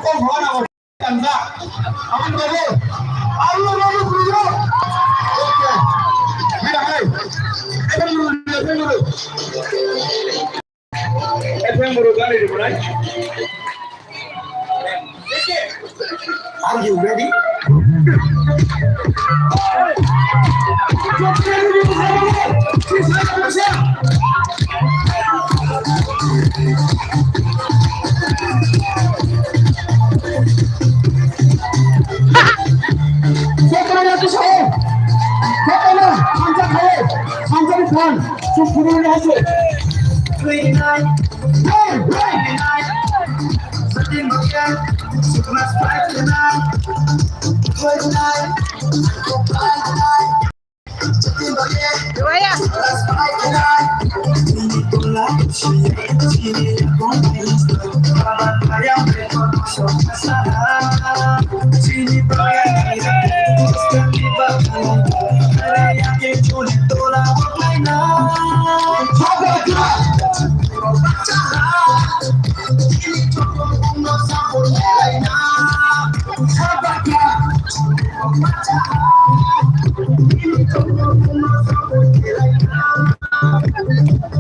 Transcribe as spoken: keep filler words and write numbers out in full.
Kok hora o tanda. Aman babo. Aman babo bro. Okay. Mira hai. Efen bro, efen bro. Efen bro gari de bro. Are you ready?